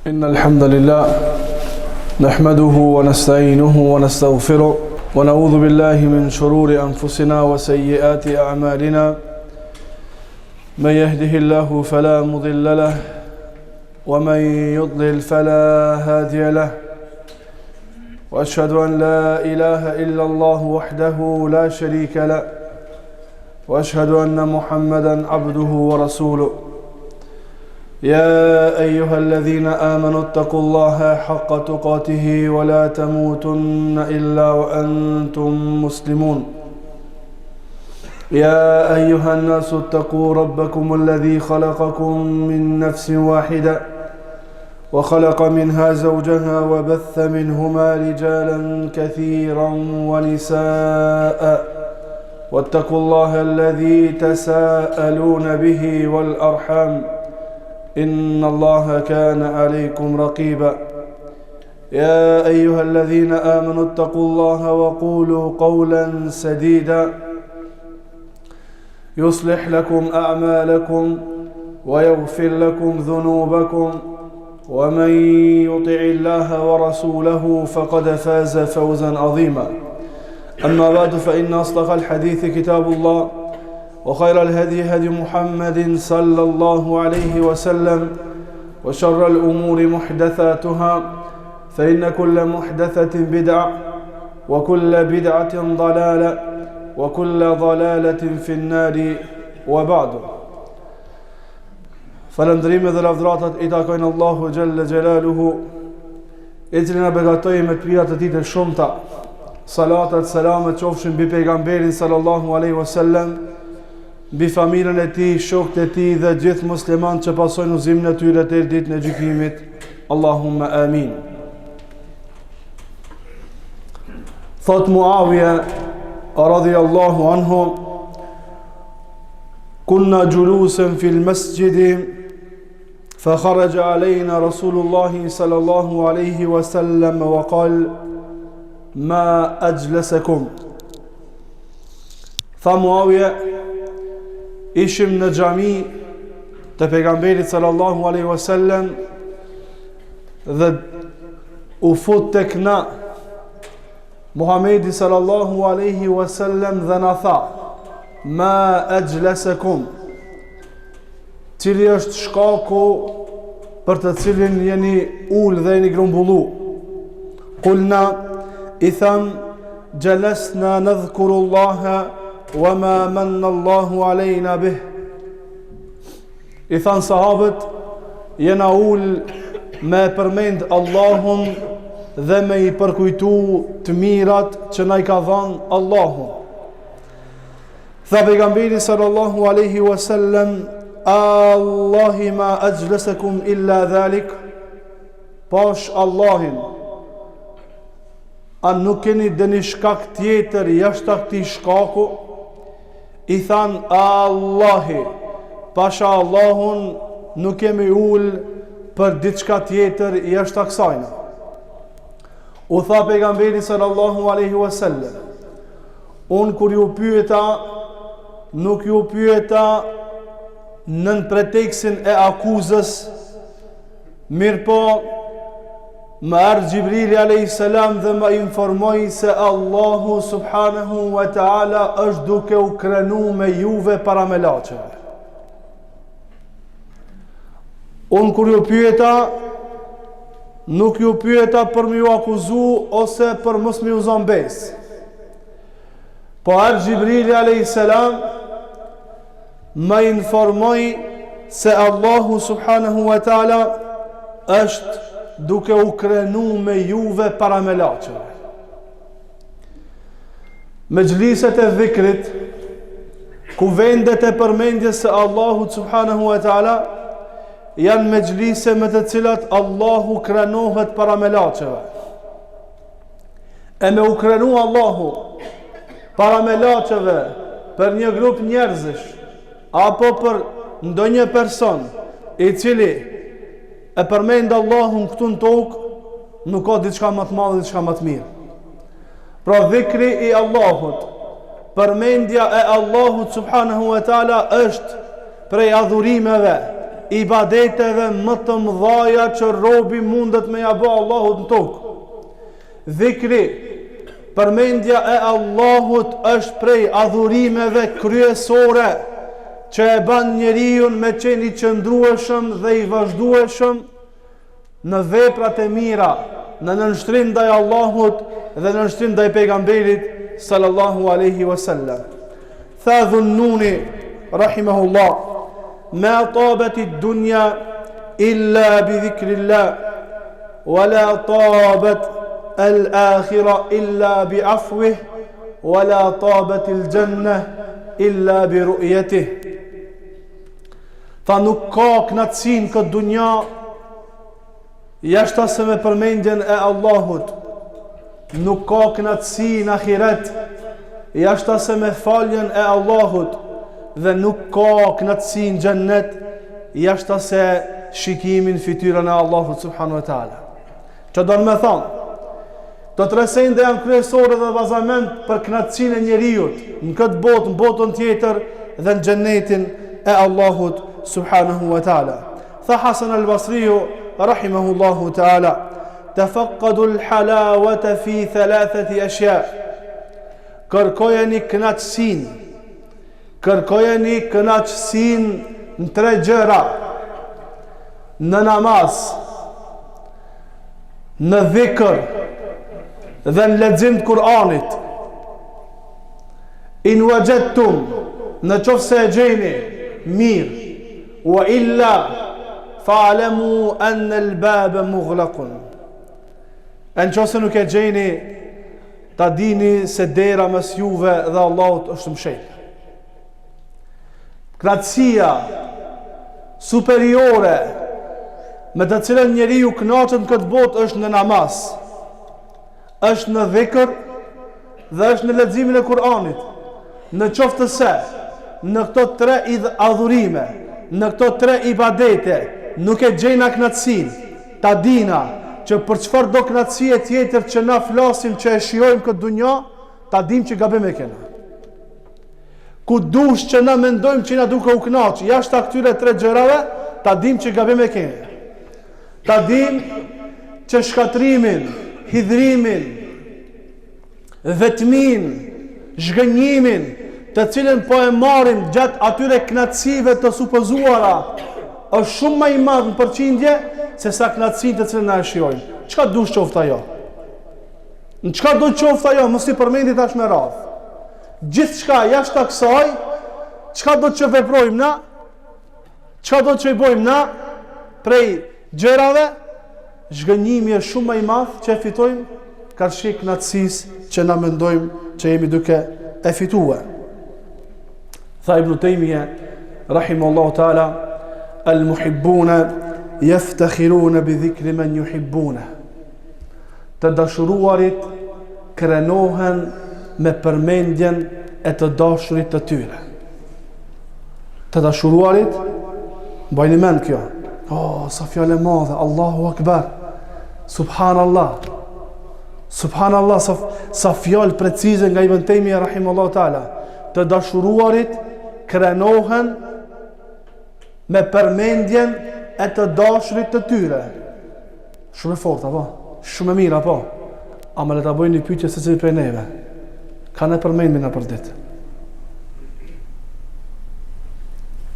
إن الحمد لله نحمده ونستعينه ونستغفره ونعوذ بالله من شرور أنفسنا وسيئات أعمالنا من يهده الله فلا مضل له ومن يضلل فلا هادي له واشهد ان لا اله الا الله وحده لا شريك له واشهد ان محمدا عبده ورسوله يا ايها الذين امنوا اتقوا الله حق تقاته ولا تموتن الا وانتم مسلمون يا ايها الناس اتقوا ربكم الذي خلقكم من نفس واحده وخلق منها زوجها وبث منهما رجالا كثيرا ونساء واتقوا الله الذي تساءلون به والارحام ان الله كان عليكم رقيبا يا ايها الذين امنوا اتقوا الله وقولوا قولا سديدا يصلح لكم اعمالكم ويغفر لكم ذنوبكم ومن يطع الله ورسوله فقد فاز فوزا عظيما اما بعد فان اصدق الحديث كتاب الله وخير الهدي هدي محمد صلى الله عليه وسلم وشر الامور محدثاتها فان كل محدثه بدعه وكل بدعه ضلاله وكل ضلاله في النار وبعد Falënderimet dhe lavdëratat i takojnë Allahu Xhelle Xhelaluhu, i cili na begatoi me të mirat e tij të shumta. Salatat, selamet qofshin mbi pejgamberin sallallahu alaihi wasallam, mbi familjen e tij, shokët e tij dhe gjithë muslimanët që pasojnë udhëzimin e tyre deri ditën e gjykimit. Allahumma amin. Thot Muawija radhiyallahu anhu Kunna julusan fil masjid فخرج علينا رسول الله صلى الله عليه وسلم وقال ما أجلسكم Tha Muawije, ishim në xhami të pejgamberit sallallahu alaihi wasallam dhe u fut tek na Muhamedi sallallahu alaihi wasallam dhe na tha: "Ma ajlasakum?" Cili është shkaku për të cilin jeni ul dhe jeni grumbullu? Kulna i thamë xhelesna nadhkuru Allaha wa ma manna Allahu alejna bih. I thanë sahabët, jena ul me përmend Allahun dhe me i përkujtu të mirat që na i ka dhanë Allahu. Tha pejgamberi sallallahu alaihi wasallam, Allahi ma ajlasakum illa dhalik. Pash Allahin. A nuk keni ndonjë shkak tjetër jashtë këtij shkaku? I thanë Allahi, pasha Allahun nuk jemi ul për diçka tjetër jashtë kësajna. U tha pejgamberi sallallahu alaihi wasallam, unë kur ju pyeta, nuk ju pyeta nën preteksin e akuzës, Mirëpo, më erdh Xhibrili a.s. dhe më informoi se Allahu subhanahu wa ta'ala është duke u krenu me juve para melaqeve. Unë kur ju pyeta, nuk ju pyeta për me ju akuzu ose për mos me ju zonë besë. Po erdh Xhibrili a.s. më informoi se Allahu subhanahu wa taala është duke u krenu me juve para melaqeve. Mexhliset e dhikrit, kuvendet e përmendjes së Allahut subhanahu wa taala janë mexhlise me të cilat Allahu krenohet para melaqeve. E me u krenu Allahu para melaqeve për një grup njerëzish apo për ndonjë person i cili e përmend Allahun këtu në tokë, nuk ka diçka më të madhe, diçka më të mirë. Pra dhikri i Allahut, përmendja e Allahut subhanahu wa taala është prej adhurimeve. ibadeteve më të mdhaja që robi mundet me ja bo Allahut në tokë. Dhikri, përmendja e Allahut është prej adhurimeve kryesore që e ban njeriun me qenë i qëndrueshëm dhe i vazhdueshëm në veprat e mira, në nënshtrim ndaj Allahut dhe nënshtrim ndaj pejgamberit sallallahu alaihi wasallam. Tha Dhunnuni rahimahullah, ma tabati dunya illa bi dhikrillah wa la tabat al-akhirah illa bi afwih wa la tabat al-jannah illa bi ru'yatih. Tha nuk ka knaqësi në këtë dunja jashta se me përmendjen e Allahut. Nuk ka knaqësi në ahiret jashta se me faljen e Allahut dhe nuk ka knaqësi në xhennet jashta se shikimin fytyrën e Allahut subhanahu wa taala. Që don me thonë, Këto tre sende janë kryesore dhe bazament për kënaqësinë e njeriut në këtë botë, në botën tjetër dhe në xhennetin e Allahut subhanahu wa taala. Tha Hasan al-Basriu rahimahullahu taala, "Tafaqqadu al-halawata fi thalathati ashya." Kërkojeni kënaqësinë. Kërkojeni kënaqësinë në tre gjëra. Në namaz, në dhikr dhe në lexim të Kur'anit. In wajadtum, në qoftë se e gjeni mirë, wa illa fa'lamu anna al-baba mughlaqun. E në qoftë se nuk e gjeni, ta dini se dera mes juve dhe Allahut është mshel. Kënaqësia superiore me të cilën njeriu kënaqet në këtë botë është në namaz, është në dhikr dhe është në leximin e Kur'anit. Në qoftë se në këto tre adhurime, në këto tre ibadete nuk e gjejna kënaqësinë, ta dina që për çfarëdo kënaqësie tjetër që na flasim që e shijojmë këtë dunja, ta dim që gabim e kena. Ku dush që na mendojmë që jena duke u knaq, jashta këtyre tre gjërave, ta dim që gabim e kemi. Ta dim që shkatrimin, hidhrimin, vetmin, zhgënjimin, të cilën po e marrim gjatë atyre knaqësive të supozuara, është shumë ma i madh në përqindje, se sa knaqësinë të cilën na e shijojmë. Çka dush qoftë ajo? Në çka do qoftë ajo, mos i përmendi tash me radhë. Gjithçka jashta kësaj, çka do që veprojmë na, çka do që i bojmë na, prej gjërave, zhgënjimi është shumë më i madh që e fitojmë, karshi knaqësisë që na mendojmë që jemi duke e fitue. Tha Ibn Tejmije, rahimahullahu ta'ala, el muhibbune jeftekhirune bi dhikri men juhibbune. Të dashuruarit krenohen me përmendjen e të dashurit të tyre. Të dashuruarit, mbajni mend kjo. Oh, sa fjalë e madhe, Allahu Akbar. Subhanallah. Subhanallah, sa, sa fjalë precize nga Ibn Tejmije, rahimahullahu ta'ala. Të dashuruarit krenohen me përmendjen e të dashurit të tyre. Shumë e fortë, apo? Shumë e mirë, apo? Ama le ta bëjmë një pyetje secili prej neve. Kan e përmendim na për ditë?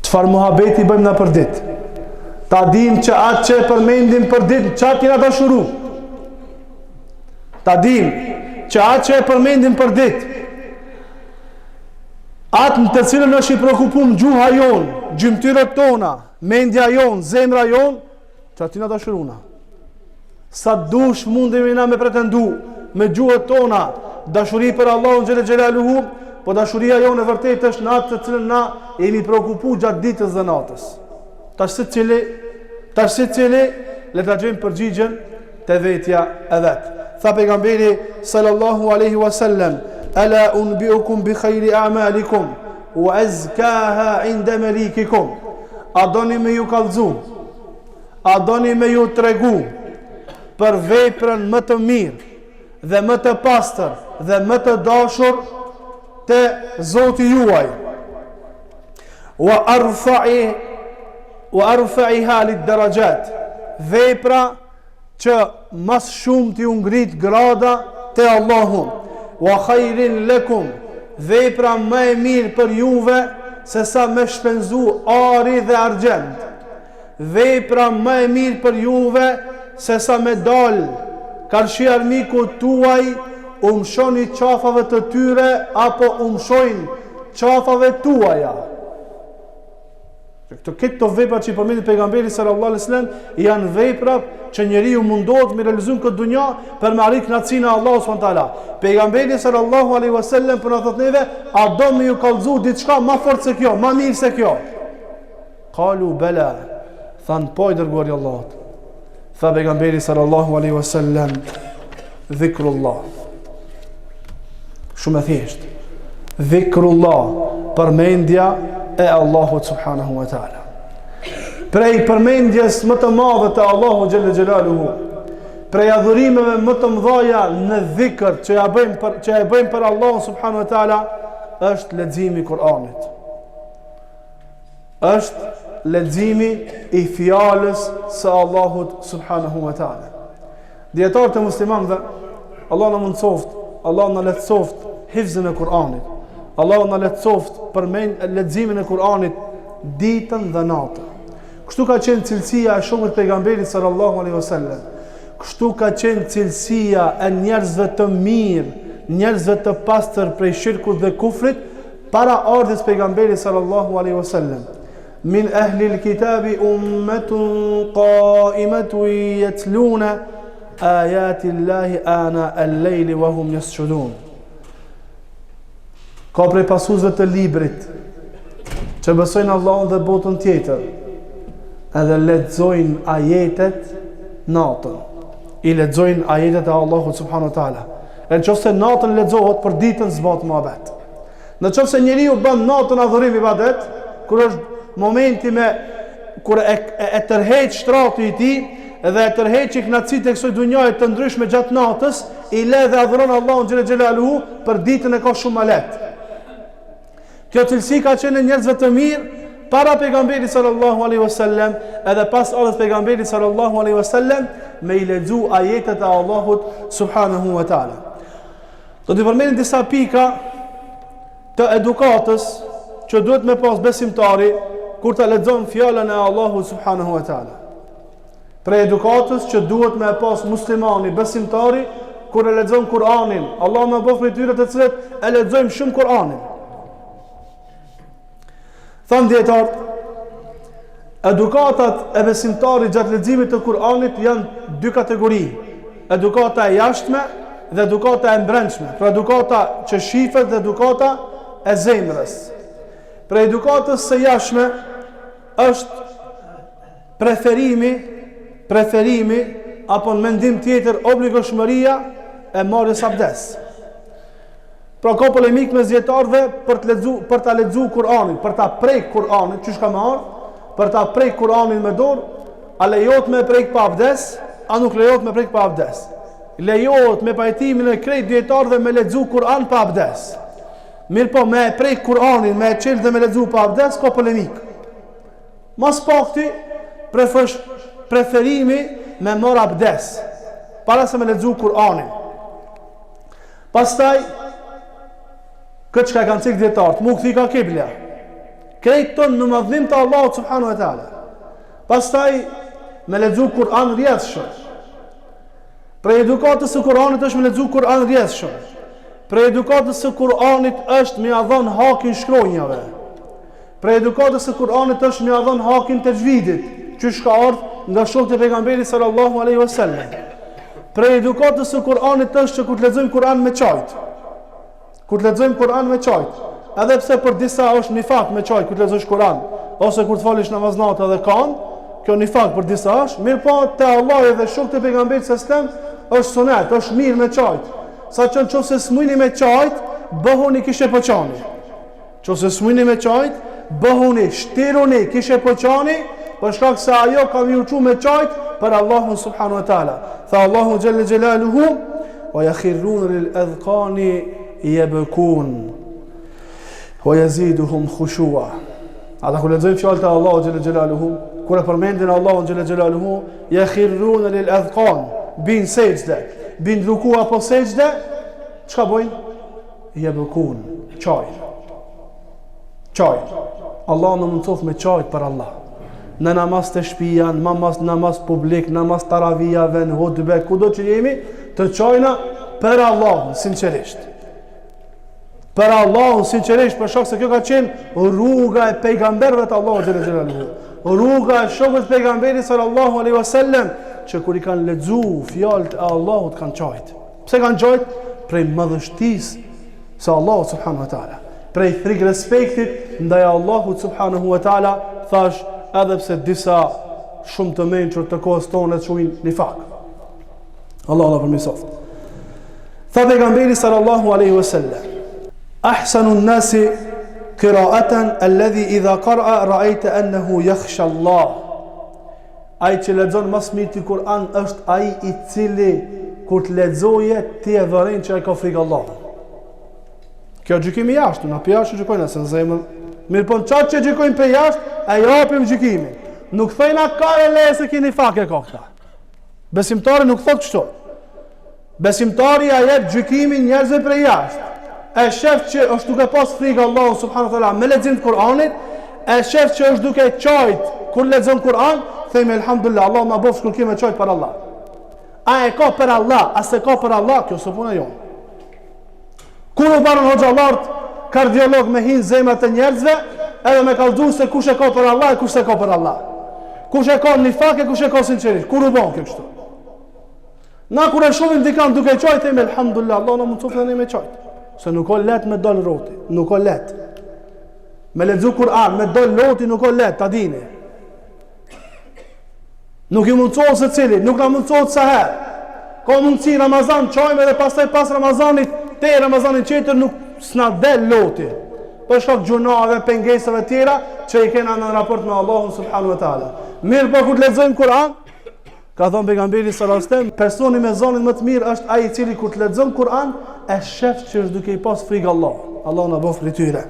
Çfarë muhabeti bëjmë na për ditë? Ta dim që atë që e përmendim për ditë, qat jena dashuru. Ta dim që atë që e përmendim për ditë, atë në të cilën është i preokupum gjuha jonë, gjymtyrët tona, mendja jonë, zemra jonë, Qat jena dashuru na. Sa dush mundemi na me pretendu me gjuhët tona dashuri për Allahun xhele xhelaluhu, po dashuria jonë e vërtetë është në atë të cilën na jemi preokupu gjatë ditës dhe natës. Tash secili, tash secili le ta gjejmë përgjigjen te vetja e vet. Tha pejgamberi sallallahu alaihi wasallam, "Ala unbiukum bi khairi a'malikum wa azkaha 'inda malikikum." A doni me ju kallzu? A doni me ju tregu për veprën më të mirë dhe më të pastër dhe më të dashur te Zoti juaj? Wa arfa'i. Wa arfa'iha lid-darajat. Vepra që ma s'shumti ju ngrit grada te Allahu. Wa khairin lakum. Vepra më e mirë për juve se sa me shpenzu ari dhe argjend. Vepra më e mirë për juve se sa me dal karshi armikut tuaj u mshoni qafave të tyre apo u mshojnë qafave tuaja. Këto këto vepra që i përmendi pejgamberi sallallahu alaihi wasallam janë vepra që njeriu mundohet me realizu në këtë dunja për me arrit kënaqësinë e Allahut subhanahu wa taala. Pejgamberi sallallahu alaihi wasallam po na thotë neve, a do me ju kallzu diçka ma fort se kjo, ma mirë se kjo? Kalu bela, thanë po i dërguari i Allahut. Tha pejgamberi sallallahu alaihi wasallam, dhikrullah. Shumë e thjeshtë. Dhikrullah, përmendja e Allahut subhanahu wa taala. Prej përmendjes më të madhe të Allahut xhelle xhelaluhu, prej adhurimeve më të mëdha në dhikr që ja bëjmë për që e bëjmë për Allahun subhanahu wa taala është leximi i Kur'anit. Është leximi i fjalës së Allahut subhanahu wa taala. Dijetarët e muslimanëve, Allahu na mundësoftë, Allahu na lehtësoftë hifzën e Kur'anit. Allahu na lehtësoftë përmend leximin e Kur'anit ditën dhe natën. Kështu ka qenë cilësia e shokëve të pejgamberit sallallahu alaihi wasallam. Kështu ka qenë cilësia e njerëzve të mirë, njerëzve të pastër prej shirkut dhe kufrit para ardhjes pejgamberit sallallahu alaihi wasallam. Min ehli l-kitabi ummetun qaimetun jetlune ajati Allahi ana el-lejli wa hum jesxhudun. Ka prej pasuesve të librit që besojnë Allahun dhe botën tjetër, edhe lexojnë ajetet natën. I lexojnë ajetet e Allahut subhanahu wa taala. E në qoftë se natën lexohet për ditën s'bahet muhabet. Në qoftë se njeriu bën natën adhurim ibadet, kur është momenti me kur e, e, e tërheq shtrati i tij dhe e tërheq kënaqësitë e kësaj dunjaje të ndryshme gjatë natës, i le dhe adhuron Allahun xhele xhelaluhu, për ditën e ka shumë më lehtë. Kjo cilësi ka qenë e njerëzve të mirë para pejgamberit sallallahu alaihi wasallam, edhe pas ardhjes pejgamberit sallallahu alaihi wasallam me i lexu ajetet e Allahut subhanahu wa taala. Do t'i përmendim disa pika të edukatës që duhet me pas besimtari kur ta lexon fjalën e Allahut subhanahu wa taala. Prej edukatës që duhet me pas muslimani besimtari kur e lexon Kur'anin, Allahu na bëftë prej tyre të cilët e lexojmë shumë Kur'anin. Thanë dijetarët, edukatat e besimtarit gjatë leximit të Kur'anit janë dy kategori. Edukata e jashtme dhe edukata e mbrendshme. Pra edukata që shifet dhe edukata e zemrës. Prej edukatës së jashtme është preferimi, preferimi apo në mendim tjetër obligueshmëria e marrjes abdes. Pra ka polemikë mes dijetarëve për të lexu, për ta lexu Kur'anin, për ta prek Kur'anin, qysh ka me ardh, për ta prek Kur'anin me dorë, a lejohet me prek pa abdes, a nuk lejohet me prek pa abdes. Lejohet me pajtimin e krejt dijetarëve me lexu Kur'an pa abdes. Mirëpo me prek Kur'anin, me e çel dhe me lexu pa abdes, ka polemikë. Ma s'pakti prefersh, preferimi me marr abdes para se me lexu Kur'anin. Pastaj, këtë çka e kanë cekë dijetarët, m'u kthy ka kiblja. Krejt këto në madhnim të Allahut subhanahu wa taala. Pastaj, me lexu Kur'an rrjedhshëm. Prej edukatës së Kur'anit është me lexu Kur'an rrjedhshëm. Prej edukatës së Kur'anit është me ia dhon hakin shkronjave. Prej edukatës së Kur'anit është me ia dhon hakin texhvidit, qysh ka ardhur nga shokët e pejgamberit sallallahu alaihi wasallam. Prej edukatës së Kur'anit është që kur të lexojmë Kur'an me qajt. Kur të lexojmë Kur'an me qajt, edhe pse për disa është nifak me qajt kur të lexosh Kur'an, ose kur të falish namaz natë edhe kan, kjo nifak për disa është, mirëpo te Allahu dhe shokët e pejgamberit sallallahu alaihi wasallam është sunet, është mirë me qajt. Sa që në qoftë se s'mujni me qajt, bëhuni kishe po qani. Qoftë se s'mujni me qajt, bëhuni, shtiruni, kishe po qani, për shkak se ajo ka me ju çu me qajt për Allahun subhanu wa ta'ala. Tha Allahu xhelle xhelaluhu, wa jekhirrune lil edhkani jebkun, wa jeziduhum khushua. Ata kur lexojnë fjalët e Allahut xhelle xhelaluhu, kur e përmendin Allahun xhele xhelaluhu, jekhirrune lil edhkan, bin sexhde, bin ruku apo sexhde, çka bojnë? Jebkun, qajnë. Qajnë. Allahu na mundësoftë me qajt për Allah. Në namaz te shpia, në namaz, namaz publik, namaz taravijave, në hutbe, kudo që jemi, të qajna për Allahun, sinqerisht. Për Allahun, sinqerisht, për shkak se kjo ka qenë rruga e pejgamberëve të Allahut xhele xhelaluhu. Rruga e shokëve të pejgamberit sallallahu alaihi wasallam, që kur i kanë lexu fjalët e Allahut kanë qajt. Pse kanë qajt? Prej madhështisë së Allahut subhanahu wa taala. Prej frikë respektit ndaj Allahut subhanahu wa taala, thash edhe pse disa shumë të mençur të kohës tonë e quajnë nifak. Allahu na përmirësoftë. Tha pejgamberi sallallahu alaihi wasallam, Ahsanu an-nasi qira'atan alladhi idha qara'a ra'aita annahu yakhsha Allah. Ai që lexon më së miri Kur'an është ai i cili kur të lexojë ti e vëren që ai ka frikë Allahun. Kjo gjykim i jashtë, na prej jashtë gjykojnë se në zemër. Mirëpo në qatë që gjykojnë prej jashtë, e japim gjykimin. Nuk thojna kare le se ky nifak e ka këta. Besimtari nuk thotë kështu. Besimtari ja jep gjykimin njerëzve prej jashtë. E shef që është duke pas frikë Allahun subhanahu wa taala me lexim të Kur'anit, e shef që është duke qajt kur lexon Kur'an, themi elhamdulillah, Allahu na bëfsh kur kemi qajt për Allah. A e ka për Allah, a s'e ka për Allah, kjo s'o puna jonë. Kur u banën hoxhallarët kardiolog me hi n'zemrat e njerëzve, edhe me kallxu se kush e ka për Allah e kush s'e ka për Allah. Kush e ka nifak e kush e ka sinqerisht. Kur u bon kjo kështu? Na kur e shohim dikan duke qajt, themi elhamdulillah, Allahu na mundësoftë edhe ne me qajt. Se nuk o lehtë me dal loti, nuk o lehtë. Me lexu Kur'an, me dal loti nuk o lehtë, ta dini. Nuk i mundësohet secilit, nuk na mundësohet sa herë. Ka mundësi Ramazan qajmë edhe pastaj pas Ramazanit, te Ramazanin tjetër nuk s'na del loti. Për shkak gjynaheve, pengesave tjera që i kena në raport me Allahun subhanahu wa taala. Mirëpo kur të lexojmë Kur'an, Ka thënë pejgamberi sallallahu alajhi wasallam, personi me zonin më të mirë është ai i cili kur të lexon Kur'an e shef që është duke i pas frikë Allahut. Allahu na bëftë prej tyre.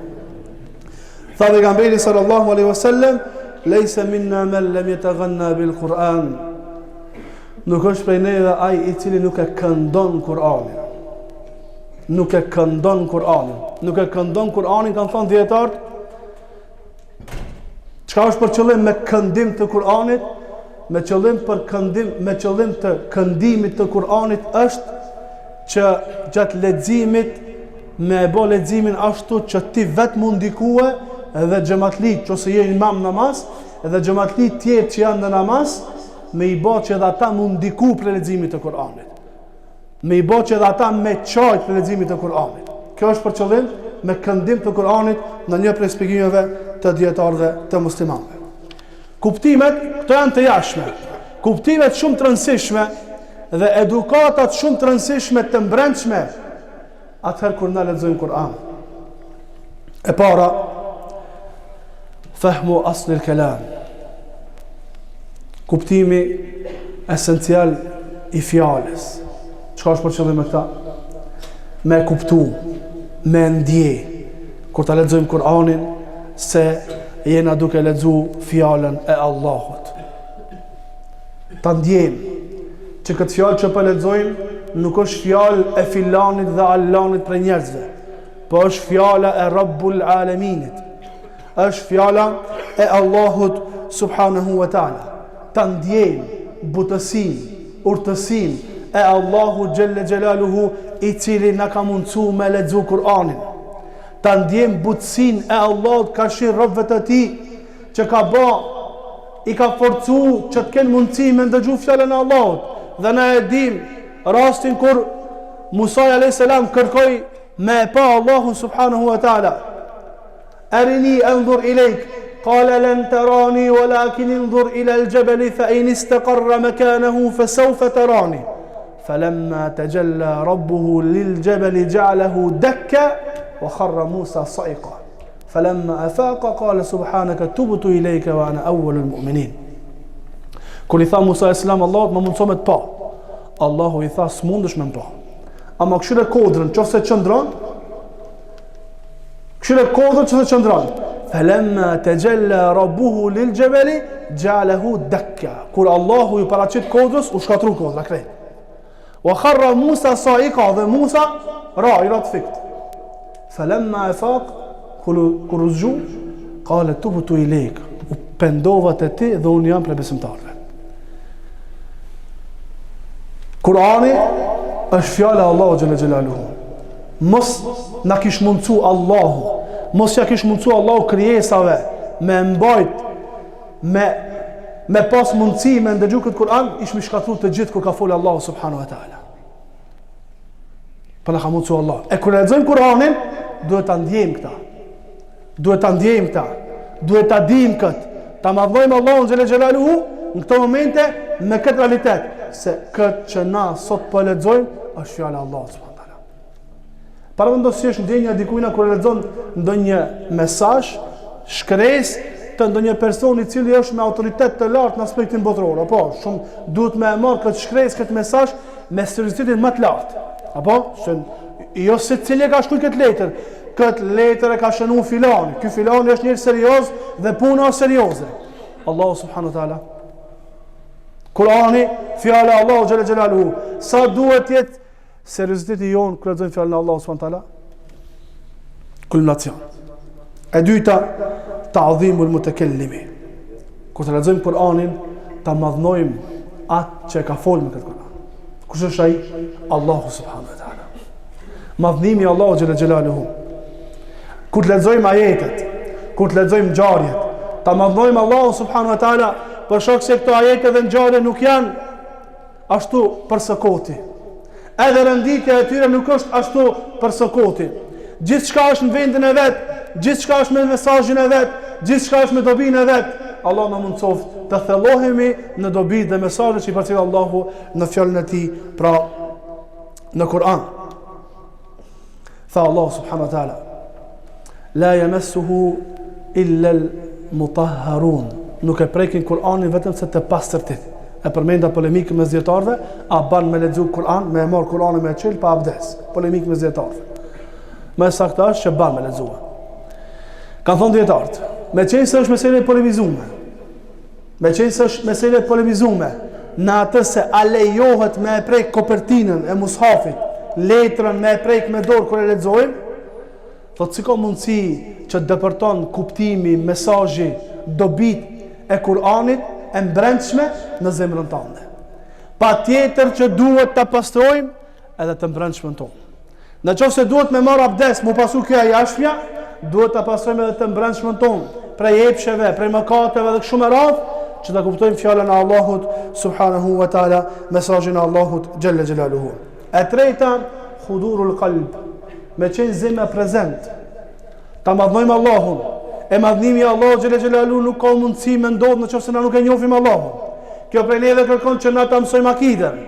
Tha pejgamberi sallallahu alaihi wasallam, "Lejse minna men lem yataghanna bil Kur'an." Nuk është prej neve ai i cili nuk e këndon Kur'anin. Nuk e këndon Kur'anin. Nuk e këndon Kur'anin, kanë thënë dijetarët, Çka është për qëllim me këndim të Kur'anit? Me qëllim për këndim, me qëllim të këndimit të Kur'anit është që gjatë leximit me e bo leximin ashtu që ti vetë m'u ndikue edhe xhematlit, qoftë se je imam namaz, edhe xhematlit tjerë që janë në namaz, me i bo që edhe ata m'u ndiku prej leximit të Kur'anit. me i bo që edhe ata me qajt prej leximit të Kur'anit. Kjo është për qëllim me këndim të Kur'anit në një prej shpjegimeve të dijetarëve të muslimanëve. Kuptimet, këto janë të jashtme. Kuptimet shumë të rëndësishme dhe edukatat shumë të rëndësishme të mbrendshme atëherë kur na lexojmë Kur'an. E para, fehmu aslil kelam. Kuptimi esencial i fjalës. Çka është për qëllim me këta? Me kuptu, me ndje, kur ta lexojmë Kur'anin, se jena duke lexu fjalën e Allahut. Ta ndjejmë që këtë fjalë që po lexojmë nuk është fjalë e filanit dhe allanit prej njerëzve, po është fjala e Rabbul Aleminit. Është fjala e Allahut subhanahu wa taala. Ta ndjejmë butësinë, urtësinë e Allahut xhelle xhelaluhu i cili na ka mundësu me lexu Kur'anin. Ta ndjejmë butësinë e Allahut karshi robëve të tij që ka ba i ka forcu që të kenë mundësi me ndëgju fjalën e Allahut dhe na e dim rastin kur Musa a.s. kërkoi me e pa Allahun subhanahu wa ta'ala Erini endhur ilejk Kale len terani walakin indhur ila al xhebeli fa in istekarra mekanehu fe seufe terani Falemma texhella rabbuhu lil xhebeli xhealehu dekka wa kharra Musa saika Falamma afaqa qala subhanaka tubtu ilayka wa ana awwalul mu'minin. Kur i tha Musa alejhi selam Allahut, më mundëso me të pa. Allahu i tha, s'mundesh me më pa. Ama kqyre kodrën, qoftë se qëndron, kqyre kodrën qoftë se qëndron. Felemma texhella rabbuhu lil xhebeli, xhealehu dekka. Kur Allahu ju paraqit kodrës, u shkatru kodra, krejt. Wa kharra Musa saika dhe Musa ra i ra të fikt. Falamma afaq kur kur u zgju, kale tubtu ilejk, u pendova te ti dhe unë jam prej besimtarëve. Kurani është fjala e Allahut xhele xhelaluhu. Mos na kish mundsu Allahu, mos ja kish mundsu Allahu krijesave me mbajt me me pas mundësi me ndëgju këtë Kur'an, ishmi shkatru të gjithë kur ka folë Allahu subhanahu wa ta'ala. Po na ka mundësu Allah. E kur lexojmë Kur'anin, duhet ta ndjejmë këta. Duhet ta ndjejmë këta. Duhet ta dimë këtë. Ta madhnojmë Allahun xhele xhelaluhu në këto momente me këtë realitet se këtë që na sot po lexojmë është fjala e Allahut subhanahu Paramendo si është ndjenja dikujna kur lexon ndonjë mesazh, shkresë të ndonjë personi i cili është me autoritet të lartë në aspektin botëror, apo shumë duhet me e marr këtë shkresë, këtë mesazh me seriozitetin më të lartë. Apo, se jo secili e ka shkruar këtë letër, këtë letër e ka shënu filani. Ky filani është njeri serioz dhe puna është serioze. Allahu subhanahu wa taala. Kurani, fjala e Allahut xhele xhelaluhu, sa duhet të jetë Serioziteti jonë kur lexojmë fjalën e Allahut subhanahu teala kulminacion. E dyta, ta'dhimul mutakallimi. Kur të lexojmë Kur'anin, ta madhnojmë atë që e ka folë me këtë Kur'an. Kush është ai? Allahu subhanahu wa taala. Madhnimi i Allahut xhele xhelaluhu. Kur të lexojmë ajetet, kur të lexojmë ngjarjet, ta madhnojmë Allahun subhanahu wa taala për shkak se këto ajete dhe ngjarje nuk janë ashtu për së koti. Edhe renditja e tyre nuk është ashtu për së koti. Gjithçka është në vendin e vet, gjithçka është me mesazhin e vet, gjithçka është me dobinë e vet. Allahu na mundësoftë të thellohemi në dobitë dhe mesazhet që i përcjell Allahu në fjalën e tij, pra në Kur'an. Tha Allahu subhanahu wa taala: La yamassuhu illa al-mutahharun. Nuk e prekin Kur'anin vetëm se të pastërtit. E përmenda polemikën mes dijetarëve, a ban me lexu Kur'an, me e marr Kur'anin me e çel pa abdes. Polemikë mes dijetarëve. Më e saktë është që ban me lexu. Kanë thonë dijetarët, meqenëse është mesele e polemizume, Meqenëse është mesele e polemizume, në atë se a lejohet me e prek kopertinën e mushafit, letrën me e prek me dorë kur e lexojmë, thotë si ka mundësi që depërton kuptimi, mesazhi, dobitë e Kur'anit e mbrendshme në zemrën tande. Patjetër që duhet ta pastrojmë edhe të mbrendshmen tonë. Në qoftë se duhet me marrë abdes, m'u pastru kjo e jashtmja, duhet ta pastrojmë edhe të mbrendshmen tonë, prej epsheve, prej mëkateve dhe kështu me radhë, që ta kuptojmë fjalën e Allahut subhanahu wa taala, mesazhin e Allahut xhelle xhelaluhu. E treta, hudurul qalb, me qenë zemra prezent. Ta madhnojmë Allahun. E madhnimi i Allahut xhelle xhelaluhu nuk ka mundësi me ndodh në qoftë se na nuk e njohim Allahun. Kjo prej neve kërkon që na ta mësojmë akiden.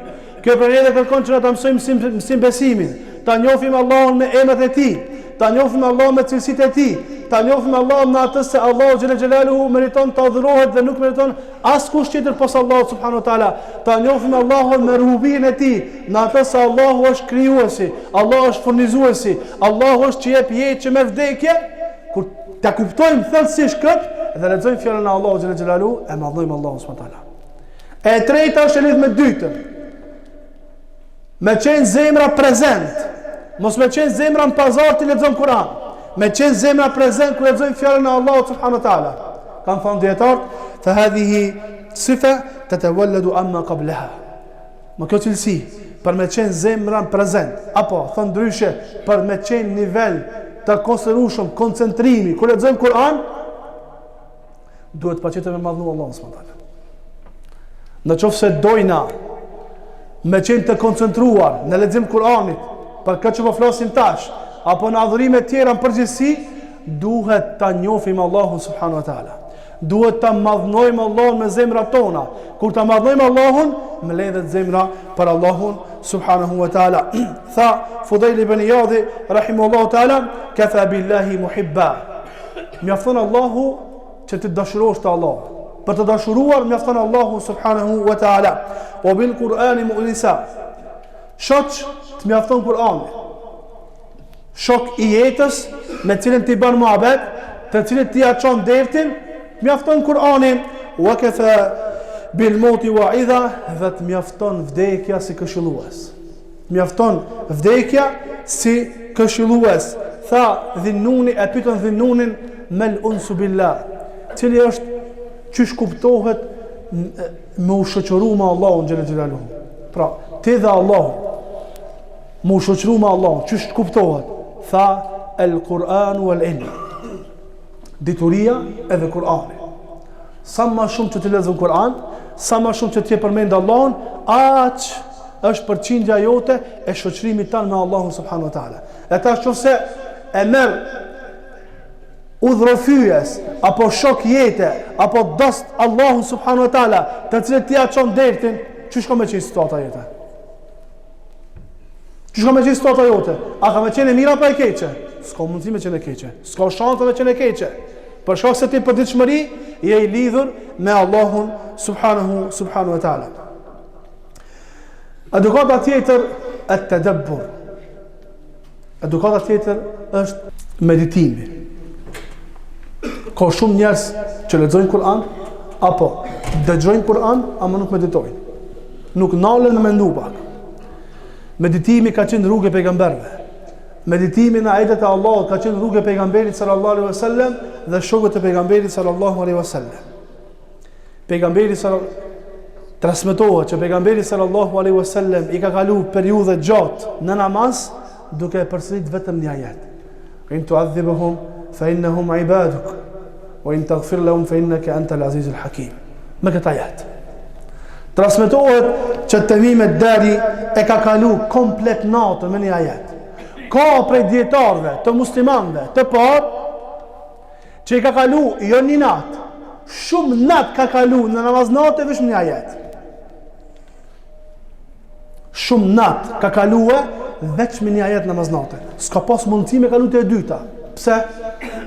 Kjo prej neve kërkon që na ta mësojmë mësim, mësim besimin, ta njohim Allahun me emrat e tij, ta njohim Allahun me cilësitë e tij, ta njohim Allahun në atë se Allahu xhelle xhelaluhu meriton të adhurohet dhe nuk meriton askush tjetër pos Allahut subhanahu wa taala. Ta njohim Allahun me rububien e tij, në atë se Allahu është krijuesi, Allahu është furnizuesi, Allahu është që jep jetë që merr vdekje. Kur ta kuptojmë thellësisht këtë dhe lexojmë fjalën e Allahut xhelle xhelaluhu, e madhnojmë Allahun subhanahu wa taala. E treta është e lidhë me dytën. Me qenë zemra prezent. Mos me qenë zemra në pazar ti lexon Kur'an. Me qenë zemra prezent kur lexojmë fjalën e Allahut subhanahu wa taala. Kanë thënë dijetarët, fa hadhihi sifa tatawalladu amma qablaha. Më kjo cilësi, për me qenë zemra prezent, apo thënë ndryshe, për me qenë nivel të konsiderueshëm koncentrimi kur lexojmë Kur'an, duhet patjetër me madhnu Allahun subhanahu taala. Në qoftë se dojna me qenë të koncentruar në lexim Kur'anit, për këtë që po flasim tash, apo në adhurime tjera në përgjithësi, duhet ta njohim Allahun subhanahu wa taala. Duhet ta madhnojmë Allahun me zemrat tona. Kur ta madhnojmë Allahun, mbledhet zemra për Allahun subhanahu wa taala. Tha Fudejl ibn Iyadi rahimahullahu taala, "Kafa billahi muhibba." Mjafton Allahu që të dashurosh te Allahu. Për të dashuruar mjafton Allahu subhanahu wa taala. Wa bil Qur'ani mu'nisa. Shok të mjafton Kur'ani. Shok i jetës me cilin ti bën muhabet. të cilit ti ja çon dertin, mjafton Kur'ani, wa kafa bil mauti wa'idha, dhe të mjafton vdekja si këshillues. Mjafton vdekja si këshillues. Tha Dhinnuni e pyetën Dhinnunin mel unsu billah. Cili është qysh kuptohet me u shoqëru me Allahun xhele xhelaluhu. Pra, ti dhe Allahu me u shoqëru me Allahun, qysh kuptohet? Tha el Kur'an wal ilm. Dituria edhe Kur'ani. Sa ma shumë që ti lexon Kur'an, sa ma shumë që ti e përmend Allahun, aq është përqindja jote e shoqërimit tand me Allahun subhanahu wa taala. E tash qofse e merr udhërrëfyes apo shok jete apo dost Allahun subhanahu wa taala, të cilit ti ja çon dertin, qysh ka me qenë situata jote? Qysh ka me qenë situata jote? A ka me qenë e mirë apo e keqe? S'ka mundësi me qenë e keqe. S'ka shanse me qenë e keqe. Për shkak se ti përditshmëri je i lidhur me Allahun subhanahu subhanahu wa taala. Edukata tjetër et tedebbur. Edukata tjetër është meditimi. Ka shumë njerëz që lexojnë Kur'an apo dëgjojnë Kur'an, ama nuk meditojnë. Nuk nalen me mendu pak. Meditimi ka qenë rrugë e pejgamberëve. Meditimi në ajetet e Allahut ka qenë rrugë e pejgamberit sallallahu alaihi wasallam dhe shokët e pejgamberit sallallahu alaihi wasallam. Pejgamberi sallallahu transmetohet që pejgamberi sallallahu alaihi wasallam i ka kalu periudhë gjatë në namaz duke e përsërit vetëm një ajet. In tu'adhibhum fa innahum ibaduk wa in taghfir lahum fa innaka antal azizul hakim. Me këtë ajet. Transmetohet që Temim ed-Dari e ka kalu komplet natën me një ajet. Ka prej dijetarëve të muslimanëve të parë Që i ka kalu, jo një natë, shumë natë ka kalu në namaz nate veç me një ajet. Shumë natë ka kalue veç me një ajet namaz nate. S'ka pas mundësi me kalu te e dyta. Pse?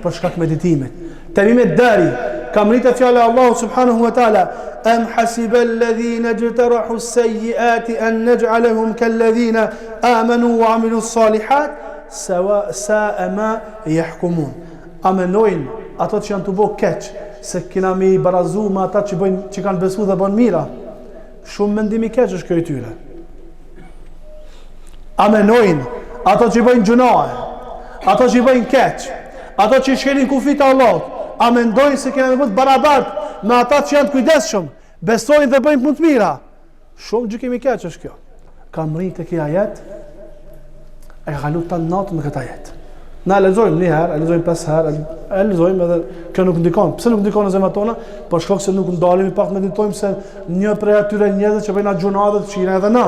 Për shkak meditimit. Temim ed-Dari, ka mrri te fjala e Allahut subhanahu wa ta'ala, em hasibe ledhine xhterahu sejjiati en nexh'alehum kelledhine amenu wa amilu salihat, sewa sae ma jahkumun. A menojnë ato që janë tu bo keq, se kena me i barazu me ata që, bëjnë, që kanë besu dhe bënë mira? Shumë mendim i keq është kjo i tyre. A menojnë ato që bëjnë gjynahe, ato që bëjnë keq, ato që shkelin kufijtë e Allahut, a mendojnë se kena me bo të barabart me ata që janë të kujdesshëm, besojnë dhe bëjnë punë të mira? Shumë gjykim i keq është kjo. Ka mrri te ky ajet, e ka kalu tanë natën me këtë ajet. Na e lexojmë një herë, e lexojmë pesë herë, e lexojmë edhe kjo nuk ndikon. Pse nuk ndikon në zemrat tona? Për shkak se nuk ndalemi pak meditojmë se një prej atyre njerëzve që bëjnë gjynahe të këqija edhe na.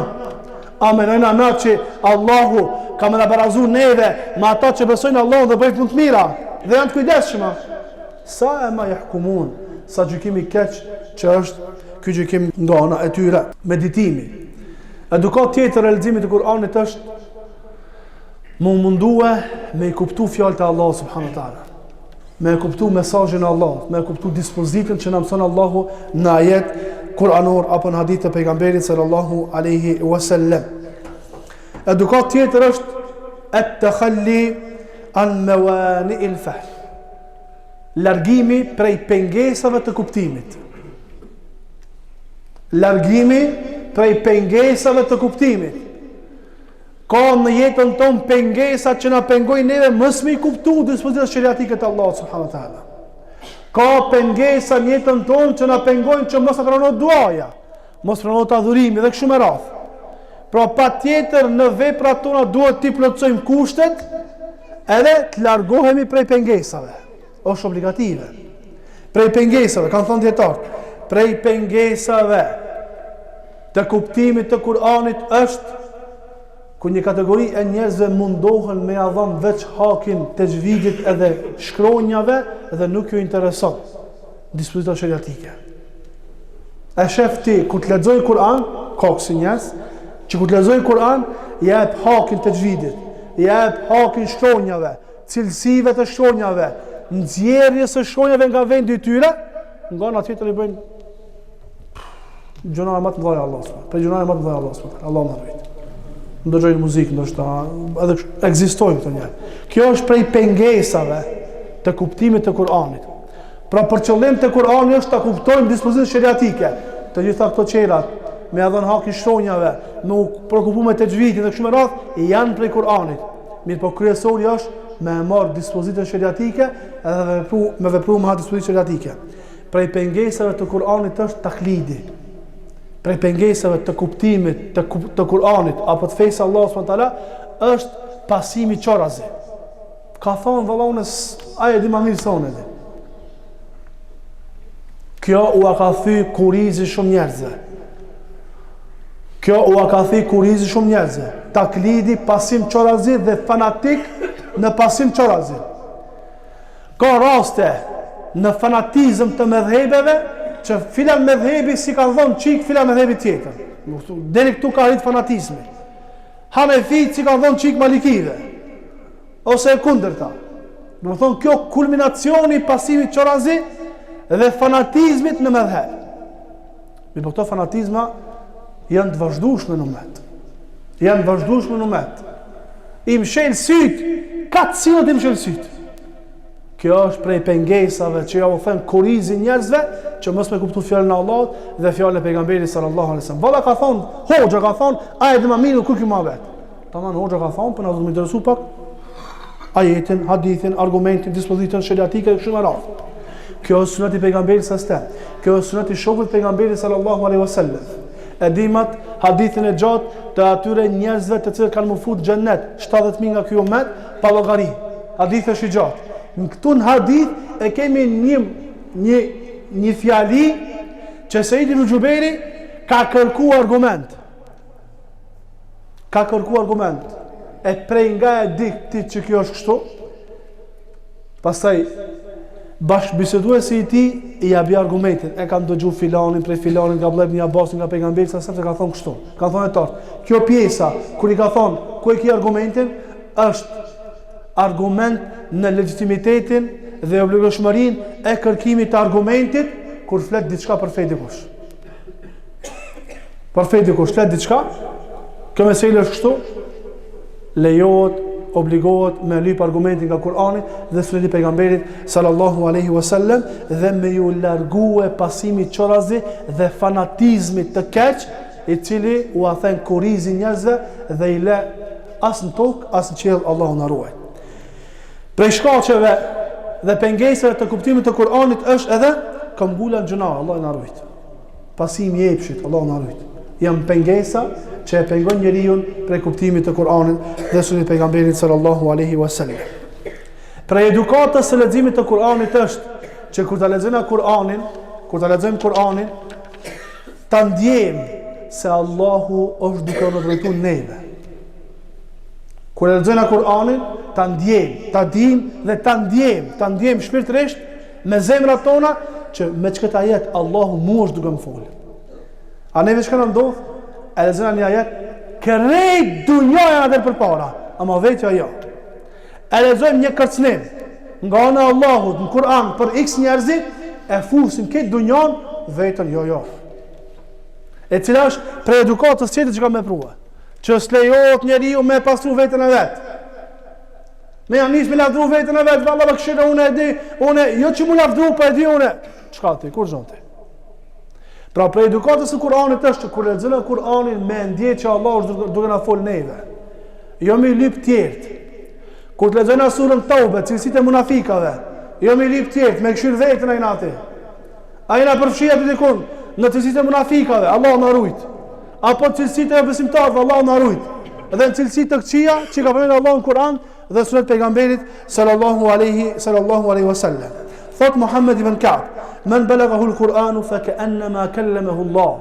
A menojna na që Allahu ka me na barazu neve me ata që besojnë Allahun dhe bëjnë punë të mira dhe janë të kujdesshëm. Sa e ma jahkumun, sa gjykim i keq që është ky gjykim nga ana e tyre. Meditimi. Edukatë tjetër e leximit të Kur'anit është m'u mundue me i kuptu fjalët e Allahut subhanahu wa taala. Me e kuptu mesazhin e Allahut, me e kuptu dispozitën që na mëson Allahu në ajet kuranor apo në hadith të pejgamberit sallallahu alaihi wasallam. Edukatë tjetër është et-takhalli an mawani il fahm. Largimi prej pengesave të kuptimit. Largimi prej pengesave të kuptimit. Ka në jetën tonë pengesa që na pengojnë neve mos me i kuptu dispozitat sheriatike të Allahut subhanahu wa taala. Ka pengesa në jetën tonë që na pengojnë që mos na pranohet duaja, mos pranohet adhurimi dhe kështu me radhë. Pra patjetër në veprat tona duhet t'i plotësojmë kushtet edhe të largohemi prej pengesave. Është obligative. Prej pengesave, kanë thënë dijetarët, prej pengesave të kuptimit të Kur'anit është ku një kategori e njerëzve mundohen me ja dhon veç hakin texhvidit edhe shkronjave dhe nuk ju intereson dispozita sheriatike. E shef ti, kur të lexoj Kur'an, ka kësi njerëz, që kur të lexoj Kur'an, ja jep hakin texhvidit, ja jep hakin shkronjave, cilësive të shkronjave, nxjerrjes së shkronjave nga vendi i tyre, nga ana tjetër i bëjnë gjynahe më të mëdha Allah subhanahu. Për gjynahe më të mëdha Allah subhanahu. Allahu na rujt. Ndëgjojnë muzikë ndoshta edhe ekzistojnë këto njerëz. Kjo është prej pengesave. të kuptimit të Kur'anit. Pra për qëllim te Kur'ani është ta kuptojmë dispozitën sheriatike. Të gjitha këto tjerat, me ia dhënë hakin shkronjave, me u preokupu me texhvidin dhe kështu me radhë, janë prej Kur'anit. Mirëpo kryesori është me e marrë dispozitën sheriatike edhe me vepru, me vepru me atë dispozitë sheriatike. Prej pengesave të Kur'anit është taklidi. Prej pengesave të kuptimit të, të Kur'anit apo të fesë Allahut subhanahu teala është pasimi qorazi. Ka thonë valla unë, ai e di ma mirë se unë e di. Kjo ua ka thy kurrizin shumë njerëzve. Kjo ua ka thy kurrizin shumë njerëzve. Taklidi pasim qorazi dhe fanatik në pasim qorazi. Ka raste në fanatizëm të medhhebeve që filan medhhebi s'i kanë dhonë çikë filan medhhebi tjetër. Deri këtu ka arrit fanatizmi. Hanefit s'i kanë dhonë çikë malikive. Ose e kundërta. Domethonë kjo kulminacioni i pasimit qorazi dhe fanatizmit në medhheb. Mirëpo këto fanatizma janë të vazhdueshme në umet. Janë të vazhdueshme në umet. I mshel sytë, ka të cilët i mshel sytë. Kjo është prej pengesave që ja u then kurrizin njerëzve që mos me kuptu fjalën e Allahut dhe fjalën e pejgamberit sallallahu alaihi wasallam. Valla ka thon, hoxha ka thon, ai e di ma mirë ku ky muhabet. Tamam hoxha ka thon, po na do të më interesu pak ajetin, hadithin, argumentin, dispozitën sheriatike e kështu me radhë. Kjo është suneti i pejgamberit sallallahu alaihi wasallam. Kjo është suneti i shokëve të pejgamberit sallallahu alaihi wasallam. E dimë atë hadithin e gjatë të atyre njerëzve të cilët kanë m'u fut xhennet, 70000 nga ky umet pa llogari. Hadithi është i gjatë. Në këtu në hadith e kemi një një një fjali që Seid ibn Xhubejri ka kërku argument. Ka kërku argument. E prej nga e di ti që kjo është kështu? Pastaj bashkëbiseduesi i tij ia bi argumentin. E kam dëgju filanin prej filanin nga Abdullah ibn Abbas nga pejgamberi sa se ka thonë kështu. Ka thonë e tart. Kjo pjesa kur i ka thonë ku e ki argumentin është argument në legjitimitetin dhe obligueshmërinë e kërkimit të argumentit kur flet diçka për fe dikush. Për fe dikush flet diçka, kjo mesele është kështu, lejohet, obligohet me lyp argumentin nga Kur'ani dhe suneti i pejgamberit sallallahu alaihi wasallam dhe me ju largue pasimit qorazi dhe fanatizmit të keq i cili ua then kurrizin njerëzve dhe i le as në tokë, as në qiell, Allahu na ruaj. Prej shkaqeve dhe pengesave të kuptimit të Kur'anit është edhe këmbgulja në gjynah, Allahu na ruajt. Pasimi i epshit, Allahu na ruajt. Janë pengesa që e pengon njeriun prej kuptimit të Kur'anit dhe sunetit pejgamberit sallallahu alaihi wasallam. Prej edukatës së leximit të Kur'anit është që kur ta lexojmë Kur'anin, kur ta lexojmë Kur'anin, ta ndjejmë se Allahu është duke na drejtu neve. Kur e lexojmë Kur'anin, ta ndjejmë, ta dimë dhe ta ndjejmë, ta ndjejmë shpirtërisht me zemrat tona që me qëkëtë ajet Allahu mu është duke më folë. A neve çka na ndodh? E lexojmë një ajet, krejt dunjaja na del përpara, ama vetja jo. E lexojmë një kërcënim nga ana e Allahut në Kur'an për X njerëzit, e fusim këtë dunjan vetën jo jo. E cila është prej edukatës tjetër që ka me prua. Që s'lejohet njeriu me pastru veten e vet. Me ja nis me lavdru veten e vet, valla këshire unë e di, unë jo që mu lavdru, po e di unë. Çka ti, kur zonti? Pra prej edukatës së Kur'anit është që kur lexojmë Kur'anin me ndje që Allah është duke na fol neve. Jo me lyp tjerët. Kur të lexojmë surën Taube, cilësitë e munafikave, jo me lyp tjerët, me këshyr veten ai nati. A jena përfshi aty dikun në cilësitë e munafikave, Allahu na rujt. Apo cilësitë e besimtarëve, Allahu na rujt. Dhe në cilësi të këqija që ka përmendur Allahu në Kur'an dhe sunet pejgamberit sallallahu alaihi sallallahu alaihi wasallam. Thot Muhammed ibn Ka'b, "Men balaghahu al-Qur'anu fa ka'annama kallamahu Allah."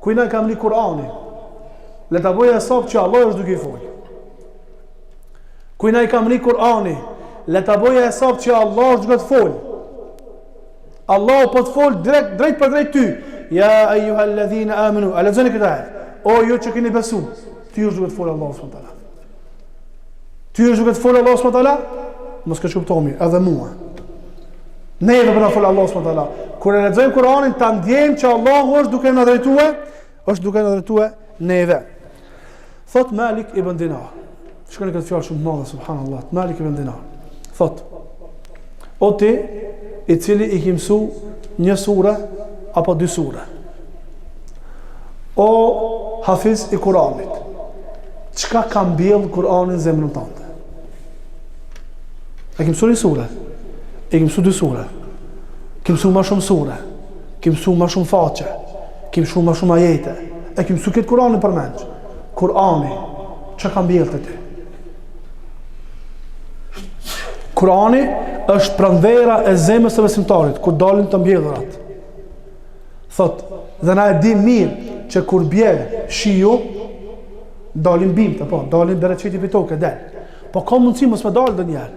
Kujna ka mrri Kur'ani? Le ta bëjë hesap që Allah është duke i fol. Kujna i ka mrri Kur'ani? Le ta bëjë hesap që Allah është duke të fol. Allahu po të fol drejt drejt për drejt ty. Ja ayyuha alladhina amanu, a lexoni këtë ajet? O ju që keni besu, ty është duke të fol Allahu subhanahu taala. Ty është duke të fol Allahu subhanahu taala? Mos keqkupto mirë, edhe mua. Neve po na fol Allahu subhanahu taala. Kur e lexojmë Kur'anin, ta ndjejmë që Allahu është duke na drejtuar, është duke na drejtuar neve. Thot Malik ibn Dinar. Shikoni këtë fjalë shumë të madhe subhanallahu. Malik ibn Dinar. Thot. O ti, i cili i ki mësu një sure apo dy sure. O hafiz i Kuranit, çka ka mbjell Kurani në zemrën tënde? E ki mësu një sure, e ki mësu dy sure, ki mësu ma shumë sure, ki mësu ma shumë faqe, ki mësu ma shumë ajete, e ki mësu këtë Kuranin përmendsh. Kurani, çka ka mbjell te ti? Kurani është pranvera e zemrës së besimtarit, kur dalin të mbjellurat. Thot, dhe na e dim mirë që kur bje shiu, dalin bimët, po, dalin bereqeti pi toke, del. Po ka mundësi mos me dalë ndonjëherë.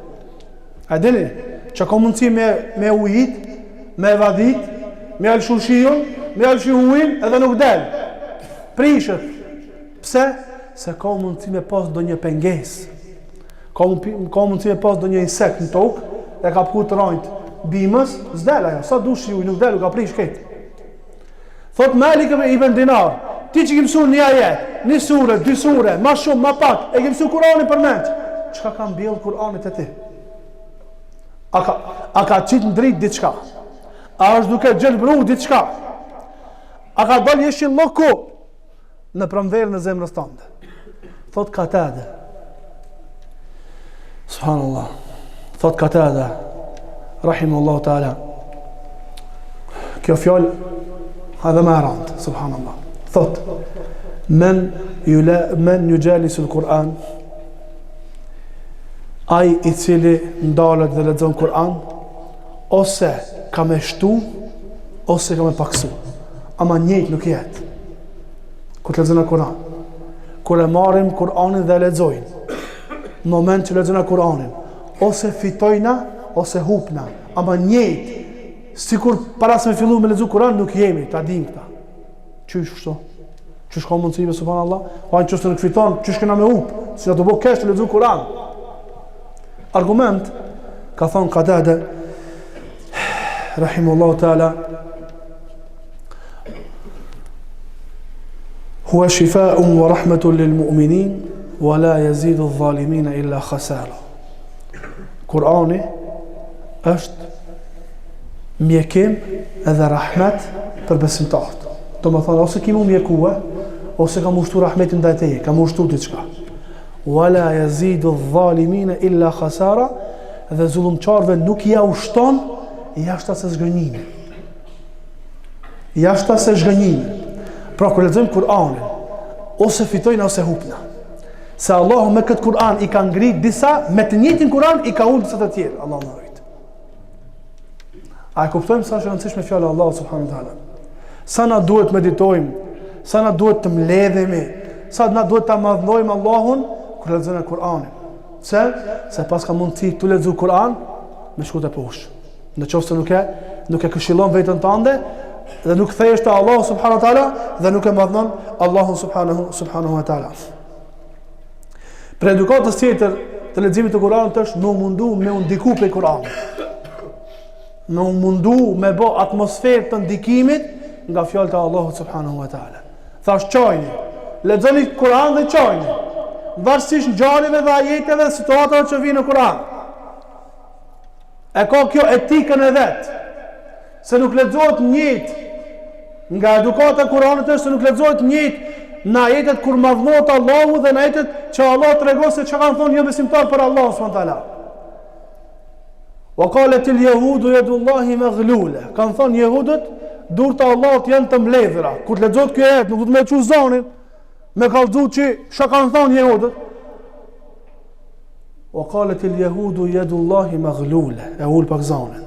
A dini, që ka mundësi me, me ujit, me vadit, me ja lëshu shiun, me ja lëshu ujin, edhe nuk del. Prishet. Pse? Se ka mundësi me pas ndonjë pengesë. Ka, ka mundësi me pas ndonjë insekt në tokë, e ka kput rrajt bimës, s'del ajo, sa dush ujë, nuk del, u ka prish krejt. Thot Malik ibn Dinar, ti që ki mësu një ajet, një sure, dy sure, ma shumë, ma pak, e ki mësu Kur'anin përmendsh, çka ka mbjell Kur'ani te ti? A ka, a ka qitë në dritë diçka? A është duke gjelbru diçka? A ka dalë jeshillëku? në pranverën e zemrës tënde. Thot Katade. Subhanallah. Thot Katade. Rahimullahu taala. Kjo fjalë edhe më e rëndë, subhanallah. Thot men yula men yujalisu al-Quran ai i cili ndalet dhe lexon Kur'an ose ka me shtu ose ka me paksu. Ama njëjtë nuk jet. Kur të lexojna Kur'an. Kur e marrim Kur'anin dhe e lexojmë. Në moment që lexojna Kur'anin, ose fitojna ose hupna. Ama njëjtë sikur para se me fillu me lexu Kur'an nuk jemi, ta dim këta. Qysh kështu? Qysh ka mundësi be subhanallah? Po në qoftë se nuk fiton, qysh kena me hup? Si na të bo keq të lexu Kur'an. Argument ka thonë Katade rahimullahu taala Huwa shifaun wa rahmatun lil mu'minin wa la yazidu adh-dhalimin illa khasara. Kurani është mjekim edhe rahmet për besimtarët. Domethonë, ose ki m'u mjekue, ose ka m'u shtu rahmeti ndaj teje, ka m'u shtu diçka. Wa la yazidu adh-dhalimin illa khasara dhe zullumqarëve nuk ja u shton jashta se zhgënjimi. Jashta se zhgënjimi. Pra, kur lexojmë Kur'anin, ose fitojna ose hupna. Se Allahu me këtë Kur'an i ka ngrit disa, me të njëjtin Kur'an i ka ulë disa të tjerë. Allahu na rujt. A e kuptojmë sa është e rëndësishme fjala e Allahut subhanahu wa taala? Sa na duhet meditojmë, sa na duhet të mbledhemi, sa na duhet ta madhnojmë Allahun kur lexojmë Kur'anin. Pse? Se paska mundësi tu lexu Kur'an me shku teposhtë. Në qoftë se nuk e nuk e këshillon veten tënde dhe nuk kthehesh te Allahu subhanahu wa taala dhe nuk e madhnon Allahun subhanahu subhanahu wa taala. Prej edukatës tjetër të leximit të Kuranit është me u mundu me u ndiku prej Kuranit. Me u mundu me bo atmosferë të ndikimit nga fjalët e Allahut subhanahu wa taala. Thash qajni, lexoni Kur'an dhe qajni. Varësisht ngjarjeve dhe ajeteve dhe situatave që vijnë në Kur'an. E ka kjo etikën e vet. Se nuk lexohet njëjtë nga edukata e Kur'anit është se nuk lexohet njëjtë në ajetet kur madhnohet Allahu dhe në ajetet që Allah tregon se çka kanë thonë jobesimtarët për Allahun subhanahu teala. Wa qalat al yahudu yadullahi maghlula. Kanë thonë jehudët durt e Allahut janë të mbledhura. Kur të lexohet ky ajet, nuk duhet me çu zanin me kallxu që çka kanë thonë jehudët. Wa qalet il jehudu jedullahi maghlule, e ul pak zanin.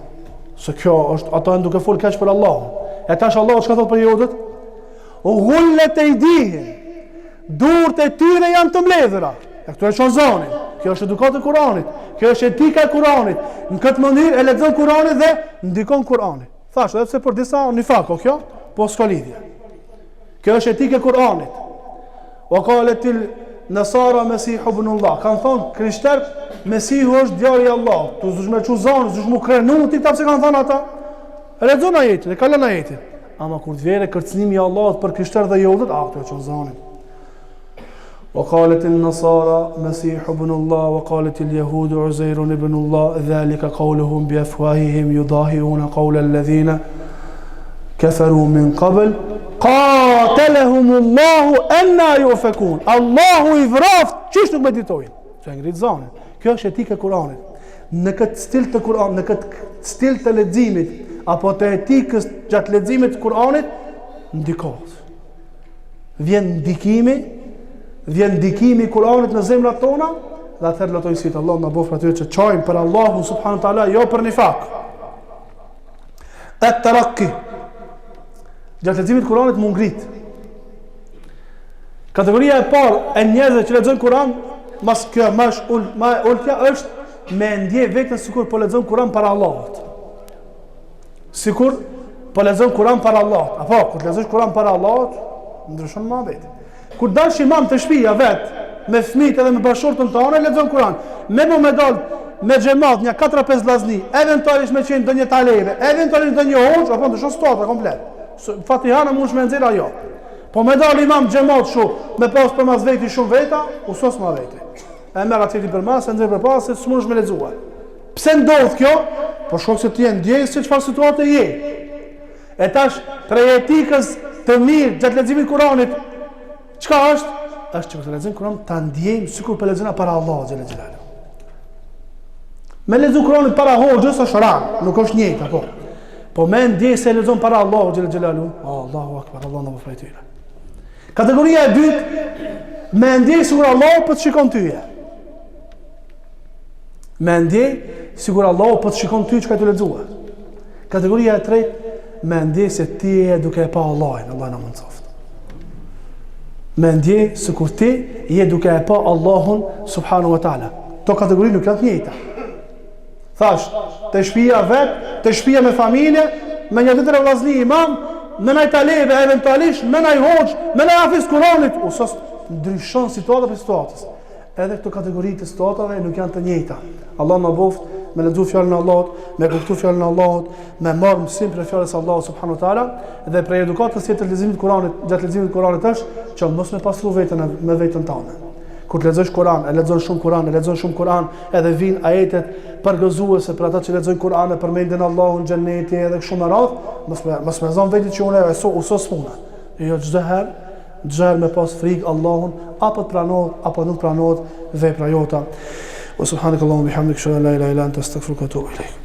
Se kjo është, ata janë duke fol keq për Allahun. E tash Allahu çka thot për jehudët? Ghullet ejdihim, durt e tyre janë të mbledhura. E këtu e çon zanin. Kjo është edukatë e Kuranit. Kjo është etika e Kuranit. Në këtë mënyrë e lexon Kuranin dhe ndikon Kurani. Thash, edhe pse për disa nifak o kjo, po s'ka lidhje. Kjo është etikë e Kur'anit. Wa qaletil nasara Mesihu ibn Allah. Kan thon krishterët Mesihu është djali i Allahut. Ti s'dush me çu zanin, s'dush m'u krenu ti këta pse kanë thon ata. E lexon ajetin, e kalon ajetin. Ama kur të vjen kërcënimi i Allahut për krishterët dhe jehudët, a këtu e çon zanin. Wa qalet an-nasara Masih ibn Allah wa qalet al-yahud Uzair ibn Allah dhalika qawluhum bi afwahihim yudahiuna qawla alladhina kafaru min qabl qatalahum Allahu anna yufakun. Allahu i vraft, qysh nuk meditojnë. Që e ngrit zanin. Kjo është etika e Kur'anit. Në këtë stil të Kur'anit, në këtë stil të leximit apo të etikës gjatë leximit të Kur'anit ndikohet. Vjen ndikimi, vjen ndikimi i Kur'anit në zemrat tona dhe atëherë lotojnë sytë Allahu na bëftë atyre që qajnë për Allahun subhanahu taala, jo për nifak. Et terakki. Gjatë leximit të Kur'anit m'u ngrit. Kategoria e parë e njerëzve që lexojnë Kur'an, mas kjo më është ul, më e ultja është me ndje veten sikur po lexon Kur'an para Allahut. Sikur po lexon Kur'an para Allahut. Apo kur të lexosh Kur'an para Allahut, ndryshon muhabeti. Kur dalsh imam te shtëpia vet, me fëmijët edhe me bashkëshortën tënde lexon Kur'an. Me mo me dal me xhemat një 4-5 vllazni, eventualisht me qenë ndonjë talebe, eventualisht ndonjë hoxhë, apo ndryshon situata komplet. Fatihan mundesh me nxjerr ajo. Po me dal imam xhemat shu, me pas përmas veti shumë veta, u sos muhabeti. E merr atë përmas, e nxjerr përpas, se s'mundesh me lexua. Pse ndodh kjo? Po shkak se ti e ndjen se çfarë situate je. E tash prej etikës të mirë gjatë leximit të Kuranit, çka është? Është që kur të lexojmë Kur'an ta ndjejmë sikur po lexojmë para Allahut xhele xhelaluhu. Me lexu Kur'anin para hoxhës është ran, nuk është njëjtë apo. Po me ndje se lexon para Allahut xhele xhelaluhu, oh, Allahu akbar, Allahu na bëftë prej tyre. Kategoria e dytë, me ndje sikur Allahu po të shikon ty. Me ndje sikur Allahu po të shikon ty çka tu lexua. Kategoria e tretë, me ndje se ti je duke e pa Allahin, Allahu na mundsoft. Me ndje sikur ti je duke e pa Allahun subhanahu wa taala. Kto kategori nuk janë të njëjta. Thash, te shtëpia vet, te shtëpia me familje, me një dy tre vllazni imam, me naj talebe eventualisht, me naj hoxhë, me naj hafiz Kuranit, u sos ndryshon situata për situatës. Edhe këto kategori të situatave nuk janë të njëjta. Allahu na boft me lexu fjalën e Allahut, me kuptu fjalën e Allahut, me marr mësim prej fjalës së Allahut subhanahu wa taala dhe prej edukatës tjetër të leximit të Kuranit, gjatë leximit të Kuranit është që mos me pastru veten me veten tënde. Kur të lexosh Kur'an, e lexon shumë Kur'an, e lexon shumë Kur'an, edhe vijnë ajetet përgëzuese për ata që lexojnë Kur'an e përmendin Allahun, xheneti edhe kështu me radhë, mos me mos me zon veti që unë e so u sos puna. Jo çdo herë, çdo herë me pas frikë Allahun, apo të pranohet apo nuk pranohet vepra jota. Wa subhanakallahumma bihamdika ashhadu an la ilaha illa anta astaghfiruka wa atubu ilaik.